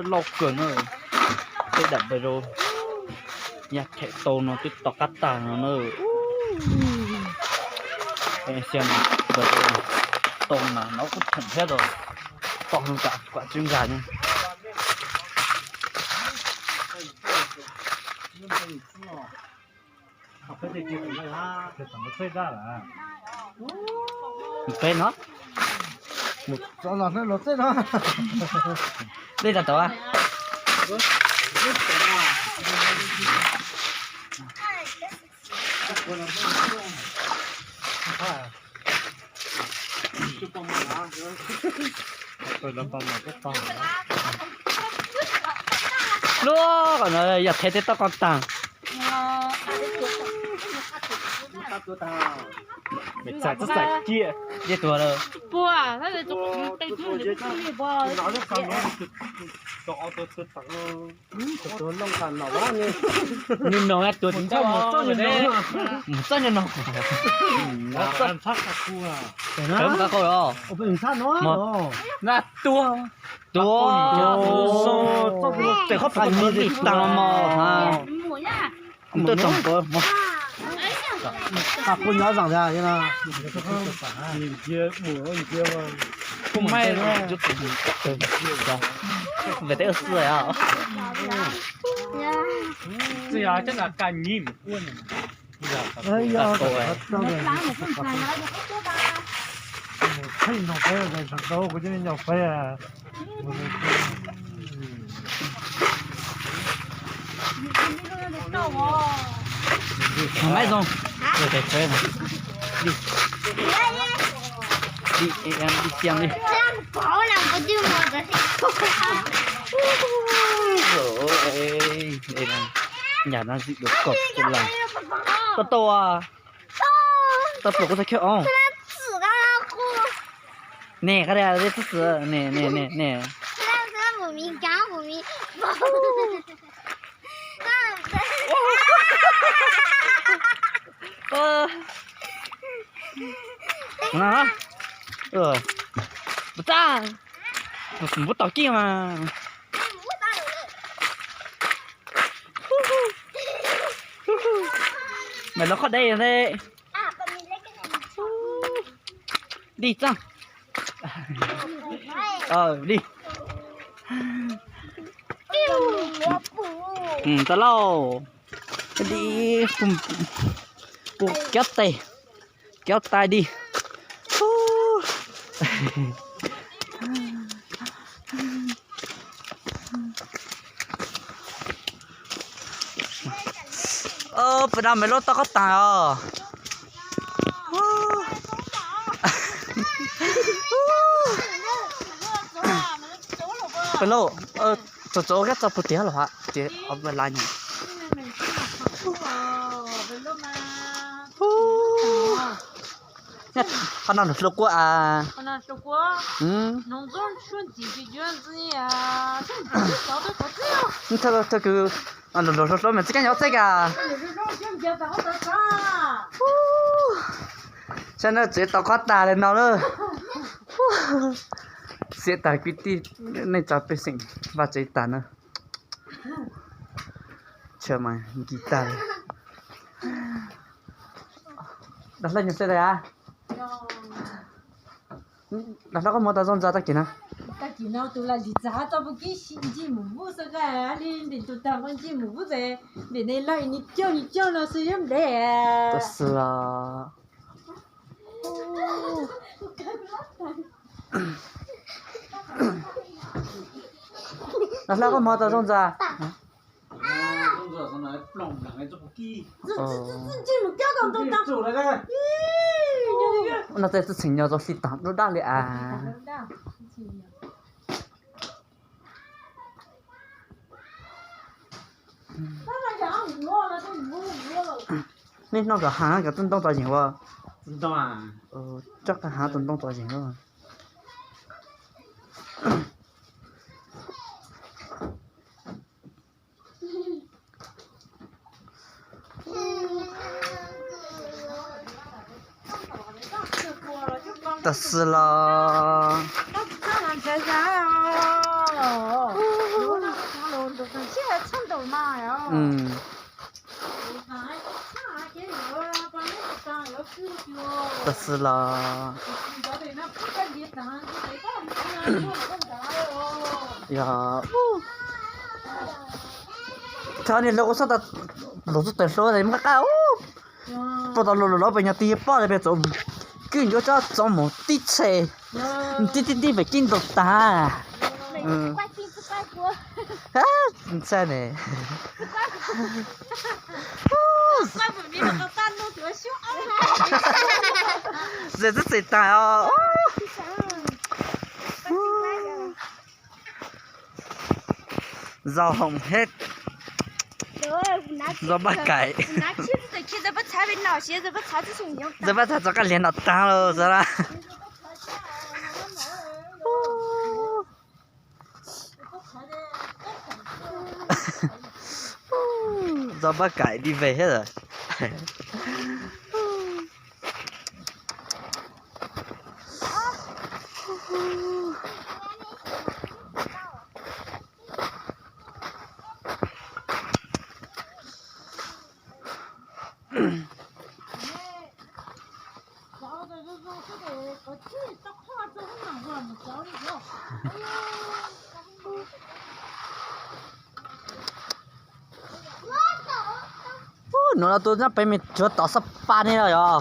Loj kawg na, tej dam npawg rau, yam them tau no twb tom qab tag no na. Xia tau mas no kuj them thiab los, tom hwv kam kuam tsw nkag ne. Peb no, dej tas tau. Lub qhov no yog them tej toj qos tag. Txais txoj txais kiag, yej tuag lawm. Nws no tuag tsis ntxhab, mus txoj nyo no. Nqa qau os. Na tuag, tuag. Txoj qhov pom tus lim tag mos. Kuv tuaj tsoom pov mog. Kuv nyob zaum ntawd, kuv maij ve teb xwb os. Maiv zoo, tus tes tsheb no, li, li, li tiag li. Nyam no zim dua kaum tus las. Tau tau, tau pluam kuv tau khiab os. Nè, qab da txib xwm, nè, nè, nè, nè. Puas txaj, puas tom kij mas. Maiv los qhov deb ne. Dig txaj. Dig. Tau lauj. Dig. Kuv kiab tes, kiab tais dig. Peb no maiv lub toj qab taag os. Peb no txog txog kab txog puag tim los ha ces ob laj nyag. Qhov no nws hlua kuab as. Thawj kws nrog hlua hlua me txij kab nyob txij ka. Saib na, tsev tau qhov tag li no na. Xiam tag kwv tij, neej tsa pej xeem vaj tsev tag na. Tshaj mas nkim tag li. Dag Hlab nyuag xwb tas. Dag Hlab koj muab tau zoo ntxa tag kis na. Tag kis no tus lam lim txav tau puag kib ncig mus vuj xwb qa li ntim tus tag nqo ncig mus vuj ces ntim ne laj ni coj ni coj no xwb yuav ntev. Tab sis los Dag Hlab koj muab tau zoo ntxa. No tej txheem nyo tau hli tag dub dab li as. Niaj hnub kom haav kom tus ntoo txom yeem ua. Coj qab haav tus ntoo txom yeem ua. Tam sim los Tab sis los yog txhob niag hluas kuv txhob tau luag txog tes hluas tes muab qab qab. Tuaj tau luag luag los pem nyuag tig poj li pem txoov, kwj ncuab tsob txoov mus tib txhe, tib tib tib pem kib ntaus tag. Ntxhab ne. Ze txib txim tas os. Zau hoom hib. Zau paj kaim. Zau paj txhab txog qaj liag nram taag lawm xwb na. Zau paj kaim di ve thiab lawm. Nuav no tus nyob pem me tsuav tom xab pas ne los yog.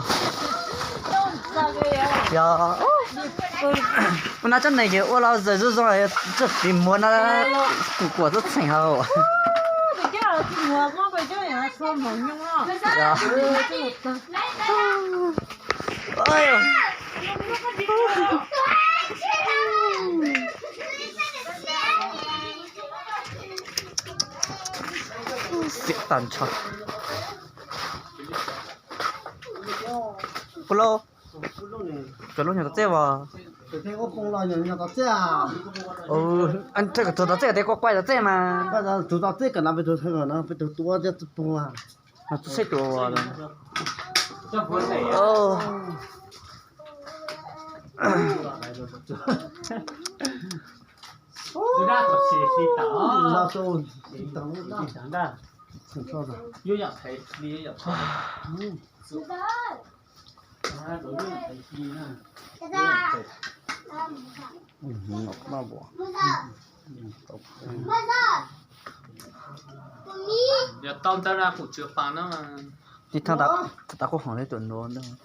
Yog, ua no cov neeg ces ua los zawm zoo zoo, tsuj fiv muag no, kuv kuam txhub txheem hauv. Xiam tag nrho. Kuv lauj, cov lub nyuag tom txej as. Tug tom txej tias kuv quaj tom txej mas. Tug tom txej kam no peb tug, peb tug tuav thiab txuj pug. Txuj seb tus Tib thaab tas kuj hoom li tuam nuav ntag.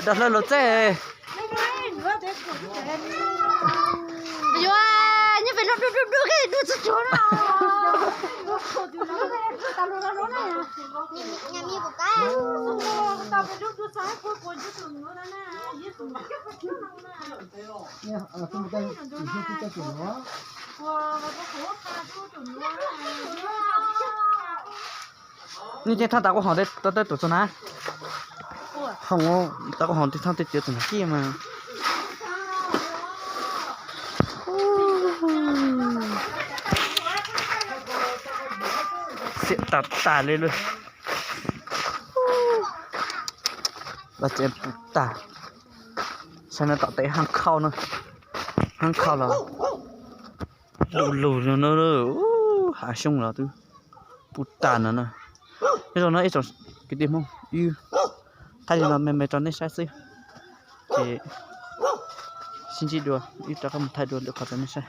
Dog hlawb luag txej. Yuav nyob pem lub dub dub dub, dub txog tsuag no. Nej tib thaab tas kuj hoom tau tej tus txug na. Hoom tas kuj hoom tib thaab tej cov tus na kij mas. Xiam tas tas li lawm. Los tsev puv tag. Saib no tom tej haab khauj na, haab khauj los du lug no, hav xyoob los twb puv tag no na. Nyob zoo na ib tsoom kwv tij Hmoob, wb thaij li no me me rau nej saib xwb, ces sib ntsib dua, wb rov qab mus thaij dua ntawm qhov rau nej saib.